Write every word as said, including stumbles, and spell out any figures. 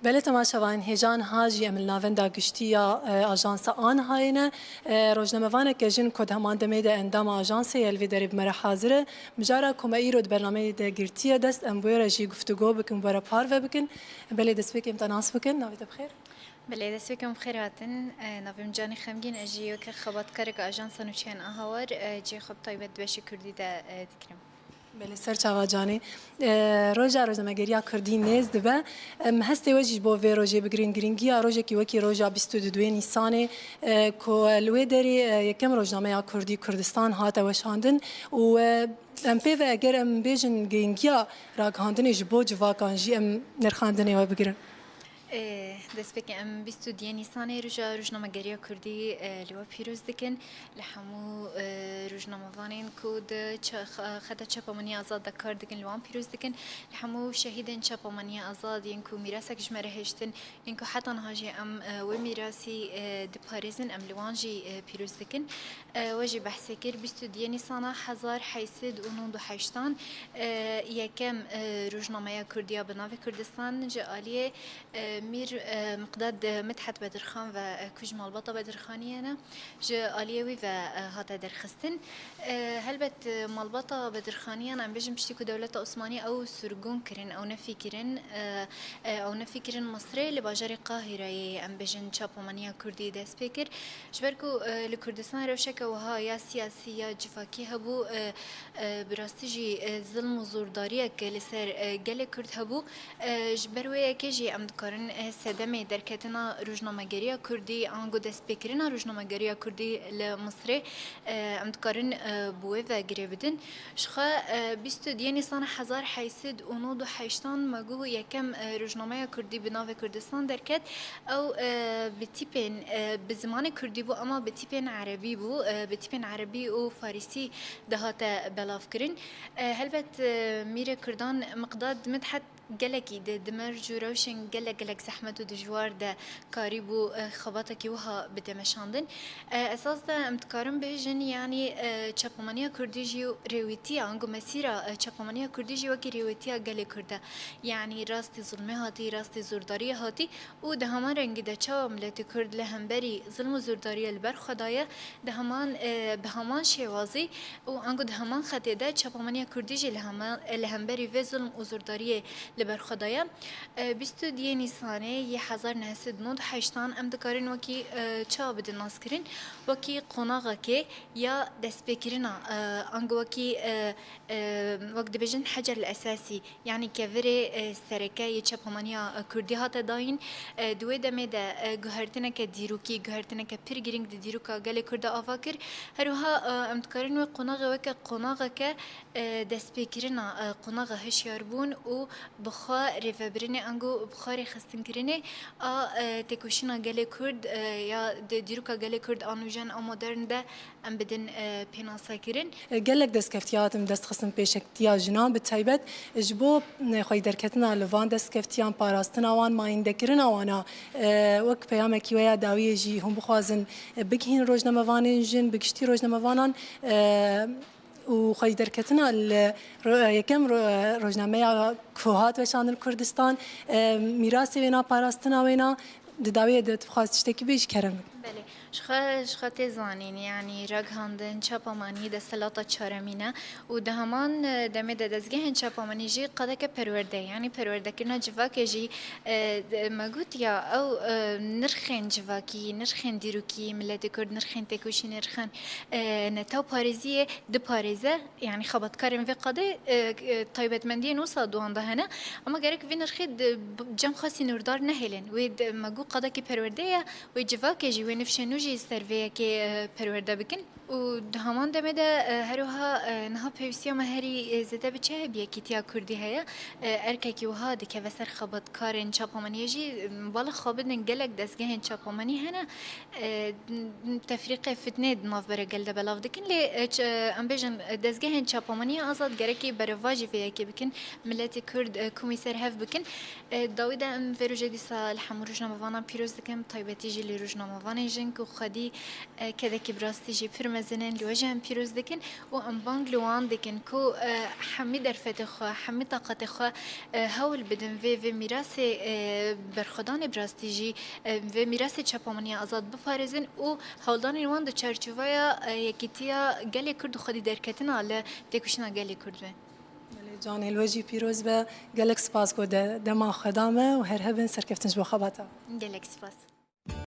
Belê temaşevanên hêja, niha jî em li navenda giştî ya, e, ajansa Anhayê ne. E, rojnamevaneke jin ku di heman demê de endama ajansê ye li vê derê bi me re hazir e. Mijara ku me îro di bernameyê de girtiye dest, em bi wê re jî guftûgo bikin, bi we re parve bikin. Belê destpêkê em te nas bikin, navê te bi xêr? Belê, destpêkê em bi xêr hatin. E, navê min Canî Xemgîn, ez jî weke xebatkareke ajansa nûçeyên Anha war, e, cihê xwe bi taybet di beşê kurdî de, e, dikirim. Belê, ser çava Canî. E, roja rojnamegeriya kurdî nêz dibe. Em hestê we jî ji bo vê rojê bigirin, girîngiya rojekî wekî roja bîst û duyê Nîsanê, e, ku li wê derê, e, yekem rojnameya kurdî Kurdistan hate weşandin û, e, em pê ve eger em bêjin girîngiya ragihandinê ji bo civakan jî em nirxandinê we bigirin. Ê, destpêkê em bîst û duyê Nîsanê roja rojnamegeriya kurdî, e, li we pîroz dikin. Li hemû, e, rojnamevanên ku di ça-, xa-, xeta çapemeniyê azad de kar dikin, li wan pîroz dikin. Li hemû şehîdên çapemeniyê azad yên ku mîrasek ji me re hiştin, yên ku heta niha jî em, e, wê mîrasî, e, diparêzin, em li wan jî, e, pîroz dikin. E, we jî behsê kir, bîst û duyê Nîsana hezar heyt sed û nod û heştan, e, yekem, e, rojnameya kurdî ya bi navê Kurdistan ji aliyê, e, Mîr, e, Miqdad, e, Midhet Bedirxan ve, e, ku ji malbata Bedirxaniyê ne, ji aliyê wî ve, e, hate derxistin. E, helbet, e, malbata Bedirxaniyan, em bêjin piştî ku dewleta Osmanî ew sirgûn kirin, ew nefî kirin, e, e, ew nefî kirin Misrê, li bajarê Qahireyê, em bêjin çapemeniya kurdî dest pê kir. Ji ber ku, e, li Kurdistanê rewşeke wiha ya siyasî ya civakî hebû, e, e, bi rastî jî, e, zilm û zordariyek li ser, e, gelê Kurd hebû. E, ji ber wê yekê jî em dikarin, e, sedemê derketina rojnamegeriya kurdî, ango destpêkirina rojnamegeriya kurdî li Misrê, e, em dikarin, e, bi wê ve girê bidin. Ji xwe, e, bîst û duyê Nîsana hezar heyt sed û nod û heştan me got yekem, e, rojnameya kurdî bi navê Kurdistan derket. Ew, e, bi tîpên, e, bi zimanê kurdî bû, ema bi tîpên erebî bû, e, bi tîpên erebî û farisî dihate belavkirin. E, helbet, e, mîrê kurdan Miqdad Midhet gelekî di, di merc û rewşên gelek, gelek zehmet û dijwar de karîbû, e, xebatekî wiha bide meşandin. E, esas de em dikarin bêjin, yanî, e, çapemeniya kurdî jî rêwîtiya, ango mesîra, e, çapemeniya kurdî jî wekî rêwîtiya gelê Kurd e. Yanî rastî zulmê hatî, rastî zordariyê hatî û di heman rengî de çawa miletê Kurd li hemberî zilm û zordariyê li ber xwe daye, di heman, e, bi heman şêwazî û ango di heman xetê de çapemeniya kurdî jî li hema-, li hemberî vê zilm û zordariyê li ber xwe daye. E, bîst û duyê Nîsanê yê hezar neh sed nod û heştan em dikarin wekî, e, çawa bidin naskirin? Wekî qonaxekê ya destpêkirina, e, ango wekî, e, e, wek dibêjin Hecer el Esasî, yanî kevirê, e, sereke yê çapemeniya, e, kurdî hate dayîn. E, di wê demê de, e, guhertineke dîrokî, guhertineke pir girîng di dîroka gelê Kurd de ava kir. Her wiha, e, em dikarin wê qonaxê weke qonaxeke, e, destpêkirina, e, qonaxa hişyarbûn û bi xwe rêvebirinê ango bi xwe rêxistinkirinê a, e, têkoşîna gelê Kurd, e, ya di dîroka gelê Kurd a nûjen a modern de em bidin, e, pênasekirin. E, gelek destkeftiya hatin destxistin pêşetiya jinan bi taybet, e, ji bo, e, xweyî derketina li van destkeftiyan, parastina wan, mayîndekirina wana, e, wek peyamekî we ya dawiyê jî hûn bixwazin, e, bigihîn rojnamevanên jin, bi giştî rojnamevanan, e, û xweyî derketina li ro-, yekem ro-, rojnameya ku hat weşandin Kurdistan, e, mîrasê wêna, parastina wêna, di dawiyê de tu bixwaz tiştekî bêjî, kerem bike. Belê. Ji xwe, ji xwe tê zanîn, yanî ragihandin çapemenî desthilata çaremîn e û di heman, e, demê de dezgehên çapemenî jî qadeke perwerde, yanî perwerdekirina civakê jî, e, de, me got ya ew, e, nirxên civakî, nirxên dîrokî, miletê Kurd nirxên têkoşînê, nirxên, e, netew parêziyê diparêze. Yanî xebatkarên vê qadê, e, e, taybetmendiyên wisa di wan de hene. Ema gerek vê nirxê di, b-, cem xwe sînordar nehêlin. Wê di, me got qadekî perwerde ye, wê civakê jî, wê nifşên nû jî ser vê yekê, e, perwerde bikin. Û di heman demê de, e, her wiha, e, niha pêwîstiya me herî, e, zêde bi çi heye? Bi yekîtiya kurdî heye. E, erkekî wiha dikeve ser xebatkarên çapemeniyê jî, e, bala xwe bidin gelek dezgehên çapemenî hene. E, tefrîqê fitnê di navbera gel de belav dikin. Lê, e, ç-, em bêjin, e, dezgehên çapemeniyê azad gerekî berevajî vê yekê bikin, miletê Kurd, e, komî ser hev bikin. E, dawî de em vê rojê dîsa li hemû rojnamevanan pîroz dikim, taybetî jî li rojnamevanê Jin ku xwedî, e, kedekî bi rastî jî pir mezin in, li we jî em pîroz dikin û em bang li wan dikin ku, e, hemî derfetê xwe, hemî taqetê xwe, e, hewl bidin vê, vê mîrasê, e, berxwedanê bi rastî jî, e, vê mîrasê çapameniya azad biparêzin û hewldanên wan di çarçoveya, e, yekîtiya gelê Kurd û xwedî derketina li têkoşîna gelê Kurd be. Belê, Canê, li we jî pîroz be. Gelek spas ku de-, dema xwe da me û her hebin, serkeftin ji bo xebata. Gelek spas.